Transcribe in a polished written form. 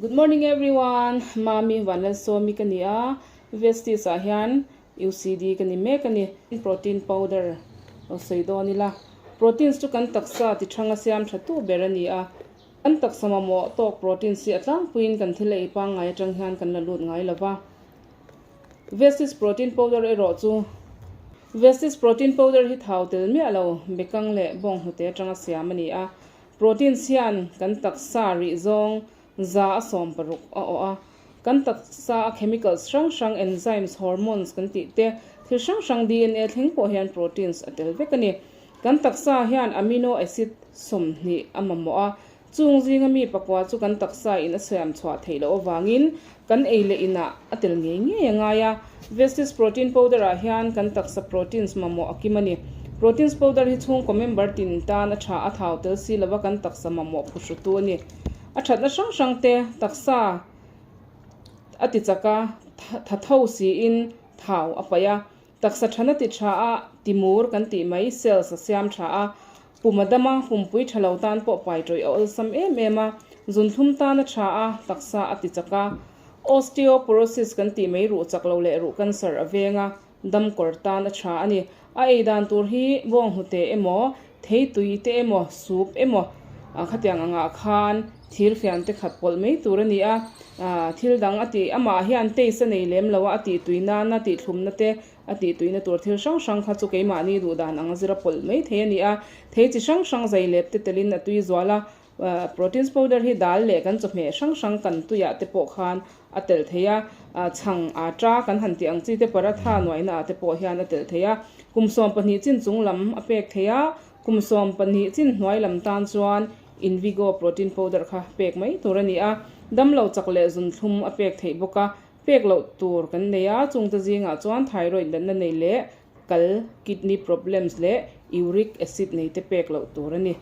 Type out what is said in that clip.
Good morning everyone, Mami Vanlalsawmi ka ni a, Vestige ah hian UCD ka ni mek a ni. Protein powder lo sawi dawn ila, proteins chu kan taksa ti thanga siam tha tu ber a ni a, kan taksa mamawh tawk proteins hi a tlangpuiin kan thil ei pangngai atang hian kan la lut ngai lova. Vestige protein powder erawh chu Vestige protein powder hi thau tel miah lo, bekang leh bawnghnute atanga siam a ni a. Proteins hian kan taksa rih zawng 160 a awh a. Kan taksa a chemicals hrang hrang, enzymes, hormones kan tih te, thil hrang hrang DNA thleng pawh hian proteins a tel vek a ni. Kan taksa hian amino acid 20 a mamawh a, Chung zinga mi pakua chu kan taksa in a siam chhuah theih loh avangin kan ei leh inah a tel ngei ngei a ngai a. Vestige protein powder ah hian kan taksa proteins mamawh a kim a ni. Proteins powder hi chhungkaw member tin tan a tha a thau tel si lova kan taksa mamawh phuhrutu a ni. A thatna hrang hrang te taksa a ti chak a, tha tho siin thau a paih a. Taksa thana ti tha a, timur kan tih mai cells a siam tha a, pum a dam a, pumpui tha lo tan pawh pai tawih a awlsam em em a, zunthlum tan a tha a, taksa a ti chak a. Osteoporosis kan tih mai ruh chak lo leh ruh cancer a veng a, dam kawr tan a tha a ni. A ei dan tur hi bawnghnute emaw, theitui te emaw, soup emaw khatiang angah khan thir fian te khat pawlh mai tur a ni a, thil dang a tih amah hian taste a nei lem lo a, a tih tui nana tih thlumna te a tih tuina tur thil hrang hrang kha chu keimahni duh dan ang a zira pawlh mai thei a ni a, thei chi hrang hrang zai lep te telin a tui zual a, proteins powder hi dal leh kan chawhmeh hrang hrang kan tuiah te pawh khan a telh thei a, chhang aṭa kan han tih ang chi te paratha nuaihna ah te pawh hian a telh thei a, kum 12 chin chung lam a pek thei a, kum 12 chin hnuai lam tan chuan Invigo protein powder kha pek mai tur a ni a, damlo chak leh zunthlum a pek theih bawk a, pek loh tur kan nei a, chungte zingah chuan thyroid natna nei leh kal, kidney problems leh uric acid nei te pek loh tur a ni.